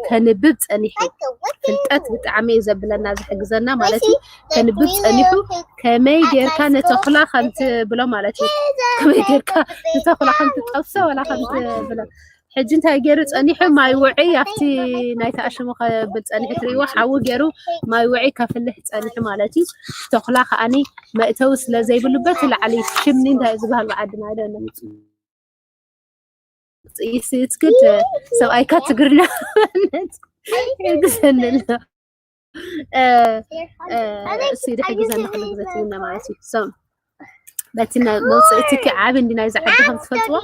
ከንብብ ፀኒሑ። ፍልጠት ብጣዕሚ እዩ ዘብለና ዝሕግዘና ማለት እዩ። ከንብብ ፀኒሑ ከመይ ጌርካ ነተኽላ ከምትብሎ ማለት እዩ። ከመይ ጌርካ ንተኽላ ከምትጠብሶ ወላ ከምትብሎ ሕጂ እንታይ ገይሩ ፀኒሑ ማይ ውዒ ኣብቲ ናይ ተኣሽሙ ከብል ፀኒሑ ትሪእዎ ሓዊ ገይሩ ማይ ውዒ ከፍልሕ ፀኒሑ ማለት እዩ። ተኽላ ከዓኒ መእተዊ ስለ ዘይብሉ በቲ ላዕሊ ሽምኒ እንታይ ዝበሃል ብዓድና ኣይደለም it's good ሰብኣይካ ትግርና የግዘንሎ እሱ ይድሕግዘና ክሉ ግዘ ትግና ማለት እዩ። በቲ መውፅእትኪ ዓብ እንዲ ናይዚ ዓዲ ከም ትፈልጥዎ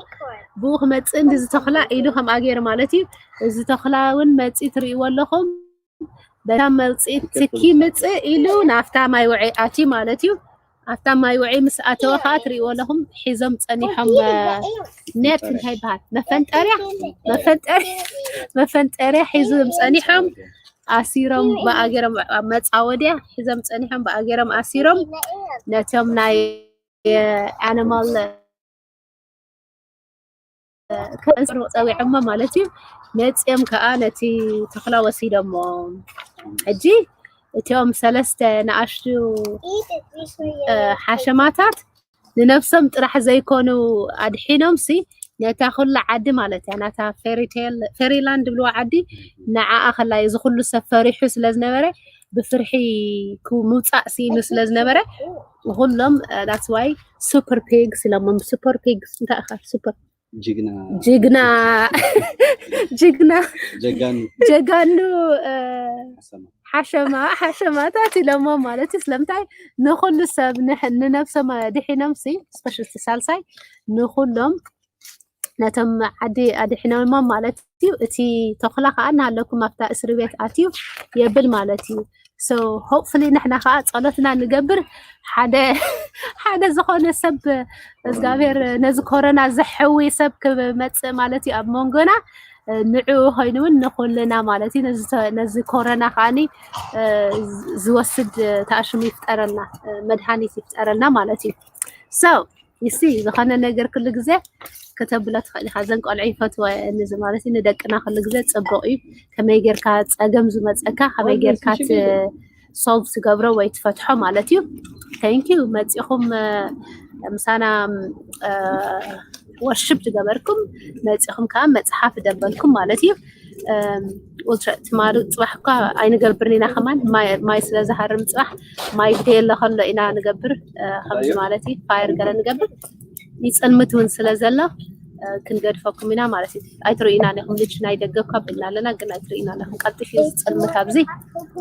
ብኡ ክመፅእ እንዲ ዝተኽላ ኢሉ ከም ኣገይር ማለት እዩ። እዚ ተኽላ እውን መፂ ትርእይዎ ኣለኹም። በታ መውፅእትኪ ምፅእ ኢሉ ናብታ ማይ ውዒ ኣትዩ ማለት እዩ። ኣብታ ማይ ውዒ ምስ ኣተወ ከዓ ትርእይዎ ኣለኹም ሒዞም ፀኒሖም ኔት እንታይ ይበሃል መፈንጠርያ መፈንጠርያ መፈንጠርያ ሒዞም ፀኒሖም ኣሲሮም ብኣገሮም ኣብ መፃወድያ ሒዞም ፀኒሖም ብኣገሮም ኣሲሮም ነቶም ናይ ኣኒማል ከእንስሩ ፀዊዖሞ ማለት እዩ። መፂኦም ከዓ ነቲ ተኽላ ወሲዶሞ። ሕጂ እቲኦም ሰለስተ ንኣሽቱ ሓሸማታት ንነብሶም ጥራሕ ዘይኮኑ ኣድሒኖም ሲ ነታ ኩላ ዓዲ ማለት እያ ናታ ፌሪላንድ ብልዋ ዓዲ ንዓኣ ከላ እዚ ኩሉ ሰብ ፈሪሑ ስለ ዝነበረ ብፍርሒ ምውፃእ ስኢኑ ስለ ዝነበረ ኩሎም that's why super pigs ኢሎሞም። Super pigs እንታይ ኢኻ super ጅግና ጅግና ጅግና ጀጋኑ ጀጋኑ ሓሸማ ሓሸማታት ኢሎሞ ማለት እዩ። ስለምንታይ ንኩሉ ሰብ ንነብሶም ድሒኖም ሲ ስፔሻል ሳልሳይ ንኩሎም ነቶም ዓዲ ኣድሒኖሞም ማለት እዩ። እቲ ተኽላ ከዓ እናሃለኩም ኣብታ እስሪ ቤት ኣትዩ የብል ማለት እዩ። So hopefully ንሕና ከዓ ፀሎትና ንገብር ሓደ ሓደ ዝኾነ ሰብ እግዚኣብሔር ነዚ ኮረና ዘሕዊ ሰብ ክመፅእ ማለት እዩ ኣብ መንጎና ንዕኡ ኮይኑ እውን ንኩልና ማለት እዩ። ነዚ ኮረና ከዓኒ ዝወስድ ተኣሽሙ ይፍጠረልና፣ መድሃኒት ይፍጠረልና ማለት እዩ። So you see ዝኾነ ነገር ኩሉ ግዜ ከተብሎ ትኽእል ኢኻ። እዘን ቆልዑ ይፈትዋ እየን እዚ ማለት እዩ። ንደቅና ኩሉ ግዜ ፅቡቕ እዩ። ከመይ ጌርካ ፀገም ዝመፀካ ከመይ ጌርካ solve ትገብሮ ወይ ትፈትሖ ማለት እዩ። Thank you መፂኹም ምሳና worship ዝገበርኩም መፂኹም ከዓ መፅሓፍ ደበልኩም ማለት እዩ። ትማሊ ፅባሕ እኳ ኣይንገብርን ኢና ከማን ማይ ስለ ዝሃርም ፅባሕ ማይ ደየለ ከሎ ኢና ንገብር ከምዚ ማለት እዩ። Fire ገለ ንገብር ይፅልምት እውን ስለ ዘሎ ክንገድፈኩም ኢና ማለት እዩ። ኣይትርእዩና ኢኹም ልጅ ናይ ደገ እኳ ብልና ኣለና ግን ኣይትርእዩና ኣለኹም። ቀልጥፍ እዩ ዝፅልምት ኣብዚ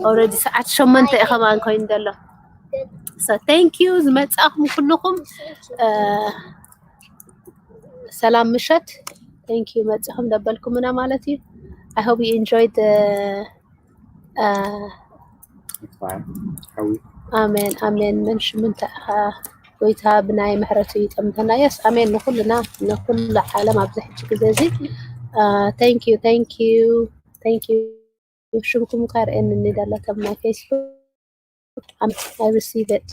already ሰዓት ሸሞንተ እዩ ከማን ኮይኑ ዘሎ። Thank you ዝመፃኹም ኩልኹም ሰላም ምሸት። Thank you መፅኹም ደበልኩምና ማለት እዩ። I hope you enjoyed the ኣሜን ኣሜን። መን ሽምንተ ኢኻ ጎይታ ብናይ ምሕረቱ ይጠምተና። Yes ኣሜን። ንኩልና ንኩሉ ዓለም ኣብዚ ሕጂ ግዜ እዚ thank you thank you thank you። ሽምኩም ካርእየኒ እንዳላተም ናይ Facebook I receive it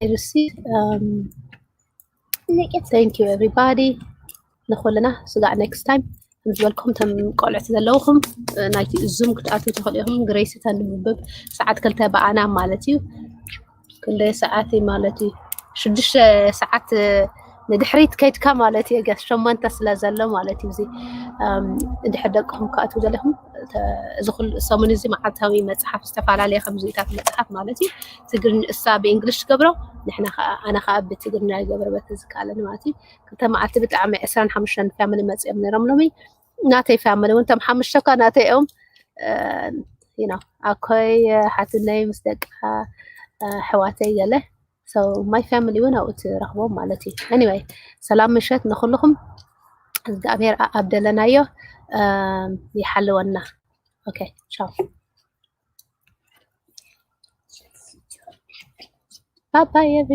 I receive um, thank you everybody ንኩልና ስጋዕ next time ከም ዝበልኩም ተም ቆልዕቲ ዘለውኩም ናይቲ ዙም ክትኣትዉ ትኽእሉ ኢኹም። ግሬሲ ተንብብ ሰዓት ክልተ ብኣና ማለት እዩ። ክንደይ ሰዓት እዩ ማለት እዩ? ሽዱሽተ ሰዓት ንድሕሪት ከይድካ ማለት እዩ። ገስ ሸሞንተ ስለ ዘሎ ማለት እዩ። እዚ እንድሕር ደቅኹም ክኣትዉ ዘለኹም እዚ ኩሉ ሰሙን እዚ መዓልታዊ መፅሓፍ ዝተፈላለየ ከምዚታት መፅሓፍ ማለት እዩ። ትግርኛ እሳ ብእንግሊሽ ትገብሮ ንሕና ከዓ ኣነ ከዓ ብትግርኛ ይገብረ በቲ ዝከኣለኒ ማለት እዩ። ክልተ መዓልቲ ብጣዕሚ ዕስራን ሓሙሽተን ፋሚሊ መፂኦም ነይሮም ሎሚ ናተይ ፋሚሊ እውን እቶም ሓሙሽተ እኳ ናተይ እዮም። ኣኮይ ሓትነይ ምስ ደቃ ኣሕዋተይ ገለ my family እውን ኣብኡ ትረኽቦም ማለት እዩ። Anyway ሰላም ምሸት ንኹልኹም እግዚኣብሔር ኣብ ደለናዮ ይሓልወና። Okay ቻው። Bye bye everybody.